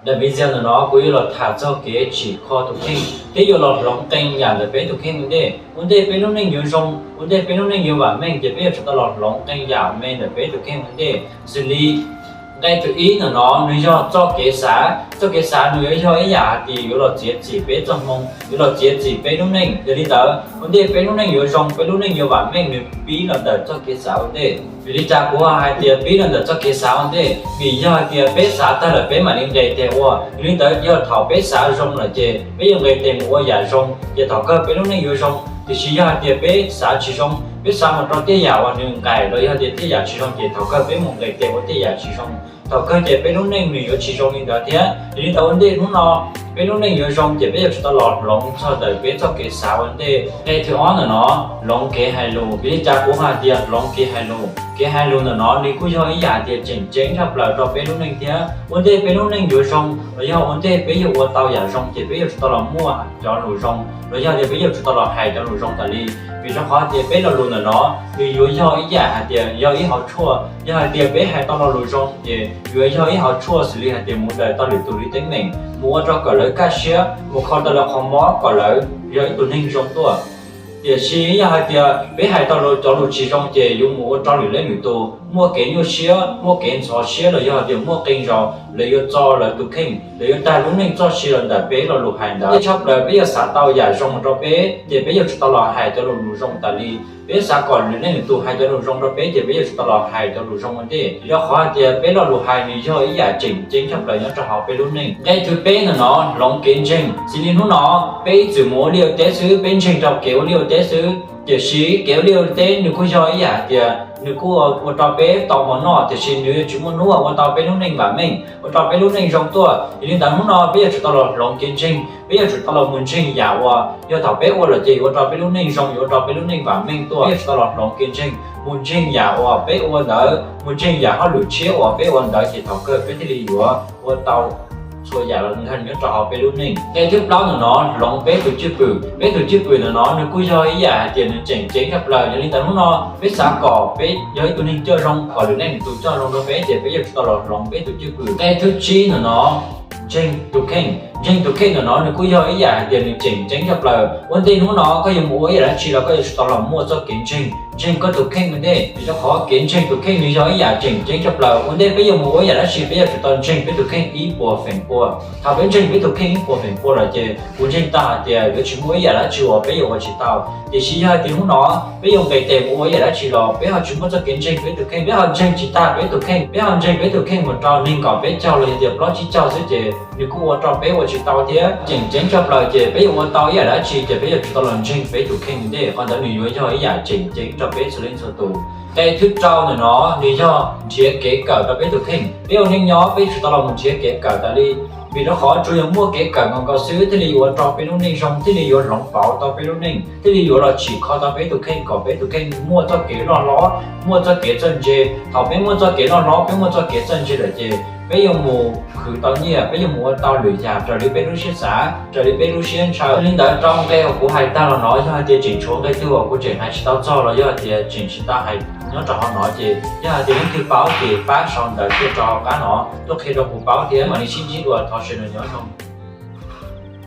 Daim video ntawm no kuv yuav los tham txog kev tsim kho tus kheej thiab yuav los hloov qee yam ntawm peb tus kheej ua ntej. Ua ntej peb lub neej yuav zoo, ua ntej peb lub neej yuav vam meej ces peb yuav tsum tau los hloov qee yam me ntawm peb tus kheej ua ntej. Xws li nqe thib ib ntawm no nws yog txoj kev xav. Txoj kev xav nws yuav yog ib yam hais tias yuav los txiav txim peb txoj hmoo, yuav los txiav txim peb lub neej. Yog li ntawd ua ntej peb lub neej yuav zoo, peb lub neej yuav vam meej nws pib los ntawm txoj kev xav ua ntej. Vim li cas kuv hais tias pib los ntawm txoj kev xav ua ntej? Vim yog hais tias peb xav tag lawm peb mam li nqes tes ua. Yog li ntawd yog thaum peb xav zoo lawm ces peb yuav nqes tes mus ua yam zoo ces thaum kawg peb lub neej yuav zoo. Tiam sis yog hais tias peb xav tsis zoo, peb xav mus rau tej yam uas nws nqaim los yog tias tej yam tsis zoo ces thaum kawg peb mus nqes tes ua tej yam tsis zoo, thaum kawg ces peb lub neej nws yuav tsis zoo li ntawd thiab. Yog li ntawd ua ntej hnub no peb lub neej yuav zoo ces peb yuav tsum tau los hloov txog ntawm peb txoj kev xav ua ntej. Nqe thib ob ntawm no, hloov kev hais lus. Vim li cas kuv hais tias hloov kev hais lus? Kev hais lus ntawm no nws kuj yog ib yam hais tias tseem ceeb tshaj plaws rau peb lub neej thiab. Ua ntej peb lub neej yuav zoo los yog ua ntej peb yuav ua tau yam zoo ces peb yuav tsum tau los muaj cov lus zoo los yog tias peb yuav tsum tau los hais cov lus zoo tas li. Vim rau qhov tias peb lo lus ntawm no nws yuav yog ib yam hais tias yog ib hauv tshuaj. Yog hais tias peb hais tau lo lus zoo ces yuav yog ib hauv tshuaj xws li hais tias mus daws tau lwm tus li teeb meem, mus ua rau kom lawv kaj siab, mus kho tau lawv qhov mob kom lawv yog ib tus neeg zoo tuaj. Tiam sis yog hais tias peb hais tau cov lus tsis zoo ces yuav mus ua rau lwm leej lwm tus muaj kev nyuaj siab, muaj kev ntxhov siab los yog tias muaj qee zaus lawv yuav txo lawv tus kheej, lawv yuav tag lub neej txoj sia los ntawm peb lo lus hais ntawd. Tshaj plaws peb yuav xav tau yam zoo rau peb ces peb yuav tsum tau los hais cov lus zoo tas li. Peb xav kom lwm leej lwm tus hais cov lus zoo rau peb ces peb yuav tsum tau los hais cov lus zoo ua ntej. Vim rau qhov hais tias peb lo lus hais nws yog ib yam tseem ceeb tshaj plaws nyob rau hauv peb lub neej. Nqe thib peb ntawm no, hloov kev ntseeg. Xws li hnub no peb ib txwm mus ua liaj ua teb xwb, peb ntseeg rau kev ua liaj ua teb xwb. Tiam sis kev ua liaj ua teb nws kuj yog ib yam hais tias nws kuj ua rau peb tau mov noj, tiam sis nws tsis muaj hnub ua tau peb lub neej vam meej, ua rau peb lub neej zoo tuaj. Yog li ntawd hnub no peb yuav tsum tau los hloov kev ntseeg, peb yuav tsum tau los mus ntseeg yam uas yog thaum peb ua lawm ces yuav ua rau peb lub neej zoo, yuav ua rau peb lub neej vam meej tuaj. Peb yuav tsum tau los hloov kev ntseeg, mus ntseeg yam uas peb ua ntawd, mus ntseeg yam hauj lwm tshiab uas peb ua ntawd ces thaum kawg peb thiaj li yuav ua tau txhua yam los nyob rau hauv peb lub neej. Nqe thib plaub ntawm no, hloov peb tus cwj pwm. Peb tus cwj pwm ntawm no nws kuj yog ib yam hais tias nws tseem ceeb tshaj plaws. Yog li ntawd hnub no peb xav kom peb yog ib tug neeg coj zoo, kom lwm leej lwm tus coj zoo rau peb ces peb yuav tsum tau los hloov peb tus cwj pwm. Nqe thib tsib ntawm no, ntseeg tus kheej. Ntseeg tus kheej ntawm no nws kuj yog ib yam hais tias nws tseem ceeb tshaj plaws. Ua ntej hnub no koj yuav mus ua ib yam dab tsi los koj yuav tsum tau los muaj txoj kev ntseeg, ntseeg koj tus kheej ua ntej. Vim rau qhov kev ntseeg tus kheej nws yog ib yam tseem ceeb tshaj plaws. Ua ntej peb yuav mus ua ib yam dab tsi peb yuav tsum tau ntseeg peb tus kheej ib puas feem pua. Thaum peb ntseeg peb tus kheej ib puas feem pua lawm ces kuv ntseeg tau hais tias yuav tsis muaj ib yam dab tsi uas peb yuav ua tsis tau. Tiam sis yog hais tias hnub no peb yuav nqes tes mus ua ib yam dab tsi los peb ho tsis muaj txoj kev ntseeg peb tus kheej, peb ho ntseeg tsis tag peb tus kheej, peb ho ntseeg peb tus kheej mus rau nees nkaum peb caug los yog tias plaub tsib caug xwb ces nws kuj ua rau peb ua tsis tau thiab. Tseem ceeb tshaj plaws ces peb yuav ua tau ib yam dab tsi ces peb yuav tsum tau los ntseeg peb tus kheej ua ntej, qhov ntawd nws yuav yog ib yam tseem ceeb rau peb txhua leej txhua tus. Nqe thib rau ntawm no nws yog nrhiav kev kawm rau peb tus kheej. Peb ua neej nyob peb tsum tau los mus nrhiav kev kawm tas li, vim rau qhov tsuas yog muaj kev kawm nkaus nkaus xwb thiaj li yuav rau peb lub neej zoo, thiaj li yuav hloov pauv tau peb lub neej, thiaj li yuav los tsim kho tau peb tus kheej kom peb tus kheej muaj txoj kev loj hlob, muaj txoj kev txawj ntse. Thaum peb muaj txoj kev loj hlob, peb muaj txoj kev txawj ntse lawm ces peb yuav mus khwv tau nyiaj, peb yuav mus ua tau lwm yam raws li peb lub siab xav, raws li peb lub siab ntshaw. Li ntawd rau nqe uas kuv hais tag los no yog hais tias tseem tshuav nqe twg uas kuv tseem hais tsis tau txog los yog hais tias tseem tsis tau hais nyob rau hauv no ces yog hais tias leej twg paub ces pab sau ntawv tuaj rau hauv qab no tuaj qhia rau kuv paub thiab mam li sib ntsib dua, thov sawv daws nyob zoo.